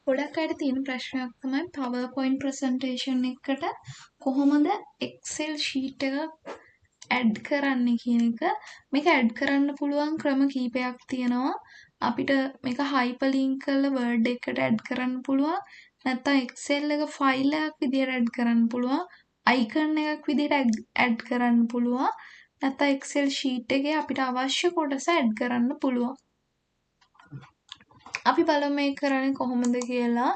ගොඩක් අයට තියෙන ප්‍රශ්නයක් තමයි PowerPoint presentation එකකට කොහොමද Excel sheet එකක් ඇඩ් කරන්න කියන එක. මේක ඇඩ් කරන්න පුළුවන් ක්‍රම කීපයක් තියෙනවා. අපිට මේක හයිපර්ලින්ක් කරලා Word එකට ඇඩ් කරන්න පුළුවන්. නැත්නම් Excel එක ෆයිල් එකක් විදියට ඇඩ් කරන්න පුළුවන්. අයිකන් එකක් විදියට ඇඩ් කරන්න පුළුවන්. නැත්නම් Excel sheet එකේ අපිට අවශ්‍ය කොටස ඇඩ් කරන්න පුළුවන්. අපි බලමු මේක කරන්නේ කොහොමද කියලා.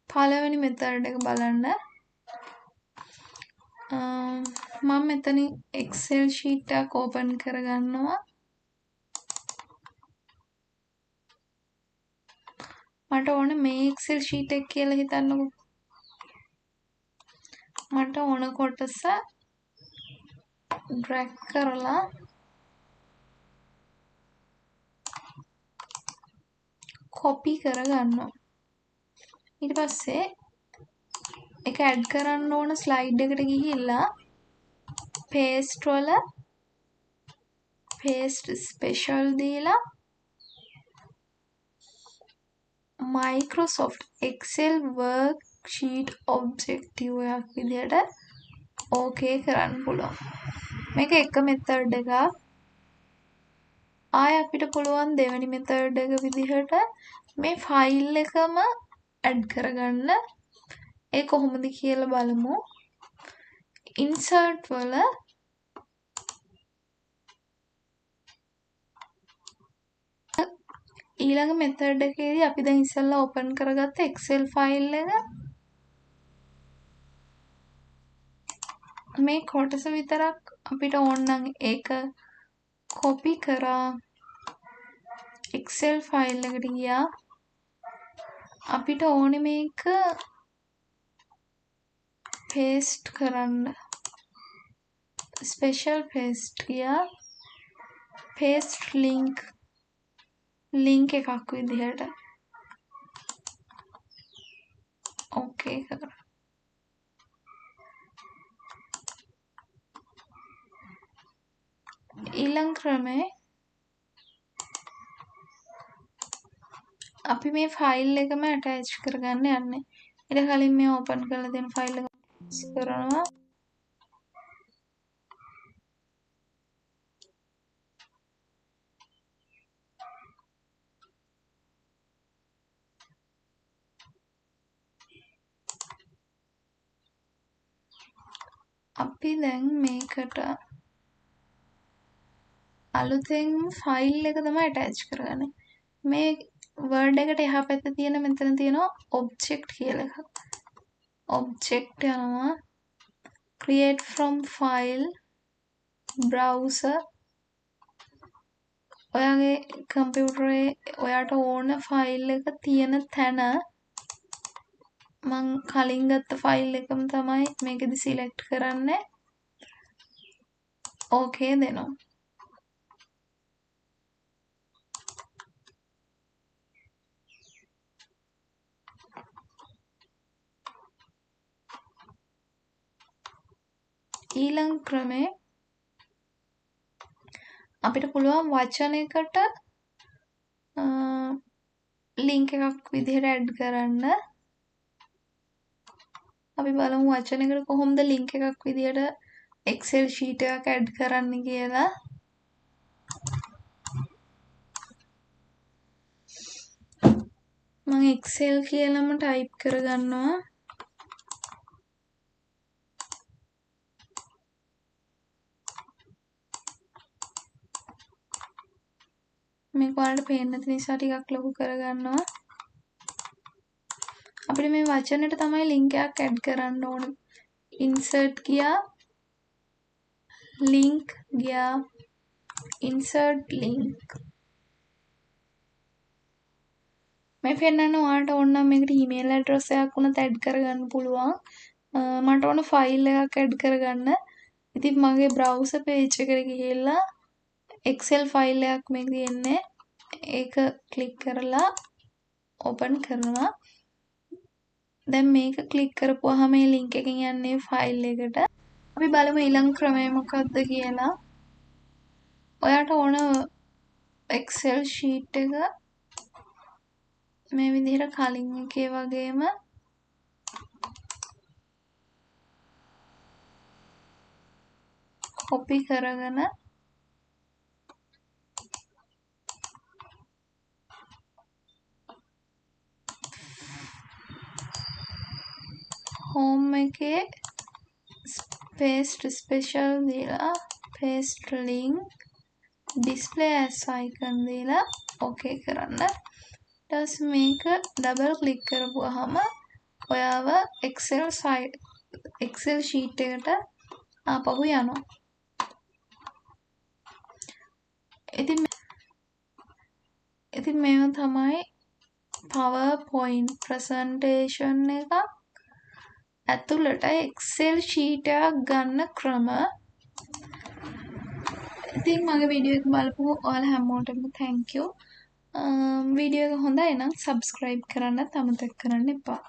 පළවෙනි මෙතඩ් එක බලන්න. මම මෙතනින් Excel sheet එකක් ඕපන් කරගන්නවා. මට ඕන මේ Excel sheet එක කියලා හිතන්නකෝ. මට ඕන කොටස ඩ්‍රැග් කරලා කොපි කරගන්නවා. ඊට පස්සේ ඒක ඇඩ් කරන්න ඕන ස්ලයිඩ් එකට ගිහිල්ලා පේස්ට් වල පේස්ට් ස්පෙෂල් දීලා Microsoft Excel worksheet objective එකක් විදිහට ඕකේ කරන්න පුළුවන්. මේක එක මෙතඩ් එකක්. ආය අපිට පුළුවන් දෙවෙනි මෙතඩ් එක විදිහට මේ ෆයිල් එකම ඇඩ් කරගන්න. ඒ කොහොමද කියලා බලමු. ඉන්සර්ට් වල ඊළඟ මෙතඩ් එකේදී අපි දැන් ඉස්සෙල්ලා ඕපන් කරගත්ත Excel file එක මේ කොටස විතරක් අපිට ඕන නම් ඒක කොපි කරා Excel file එකට ගියා. අපිට ඕනේ මේක පේස්ට් කරන්න. ස්පෙෂල් පේස්ට් ගියා. පේස්ට් ලින්ක් ලින්ක් එකක් විදිහට ඕකේ කරා. ඊළඟ ක්‍රමේ අපි මේ ෆයිල් එකම ඇටච් කරගන්න යන්නේ. ඊට කලින් මේ ඕපන් කරලා තියෙන ෆයිල් එක ක්ලෝස් කරනවා. අපි දැන් මේකට අලුතෙන් ෆයිල් එක තමයි ඇටච් කරගන්නේ. මේ Word එකට එහා පැත්තේ තියෙන මෙතන තියෙනවා ඔබ්ජෙක්ට් කියලා එකක්. ඔබ්ජෙක්ට් යනවා create from file browser. ඔයාගේ කම්පියුටරේ ඔයාට ඕන ෆයිල් එක තියෙන තැන මං කලින් ගත්ත ෆයිල් එකම තමයි මේකෙදි සිලෙක්ට් කරන්නේ. ඕකේ දෙනවා. ඊළඟ ක්‍රමේ අපිට පුළුවන් වචනයකට ලින්ක් එකක් විදිහට ඇඩ් කරන්න. අපි බලමු වචනයකට කොහොමද ලින්ක් එකක් විදිහට Excel sheet එකක් ඇඩ් කරන්න කියලා. මම Excel කියලාම ටයිප් කරගන්නවා. මේක ඔයාලට පේන්න නැති නිසා ටිකක් ලොකු කරගන්නවා. අපිට මේ වචනෙට තමයි ලින්ක් එකක් ඇඩ් කරන්න ඕන. ඉන්සර්ට් ගියා, ලින්ක් ගියා, ඉන්සර්ට් ලින්ක්. මේ පෙන්නන්න ඔයාලට ඕන නම් මේකට ඊමේල් ඇඩ්‍රස් එකක් වුණත් ඇඩ් කරගන්න පුළුවන්. මට ඕන ෆයිල් එකක් ඇඩ් කරගන්න. ඉතින් මගේ බ්‍රවුසර් පේජ් එකට ගිහිල්ලා Excel file එකක් මේ තියෙන්නේ. ඒක ක්ලික් කරලා ඕපන් කරනවා. දැන් මේක ක්ලික් කරපුවාම මේ ලින්ක් එකෙන් යන්නේ ෆයිල් එකට. අපි බලමු ඊළඟ ක්‍රමය මොකක්ද කියලා. ඔයාට ඕන Excel sheet එක මේ විදිහට කලින් එකේ වගේම කොපි කරගෙන හෝම් එකේ පේස්ට් ස්පෙෂල් දීලා paste link display as icon දීලා ඕකේ කරන්න. ඊට පස්සේ මේක ඩබල් ක්ලික් කරපුවාම ඔයාව Excel sheet එකට ආපහු යනවා. ඉතින් මේවා තමයි PowerPoint presentation එකක් ඇතුළට Excel sheet එකක් ගන්න ක්‍රම. ඉතින් මගේ වීඩියෝ එක බලපු ඔයාලා හැමෝටම thank you. Video එක හොඳයි නම් subscribe කරන්නත් අමතක කරන්න එපා.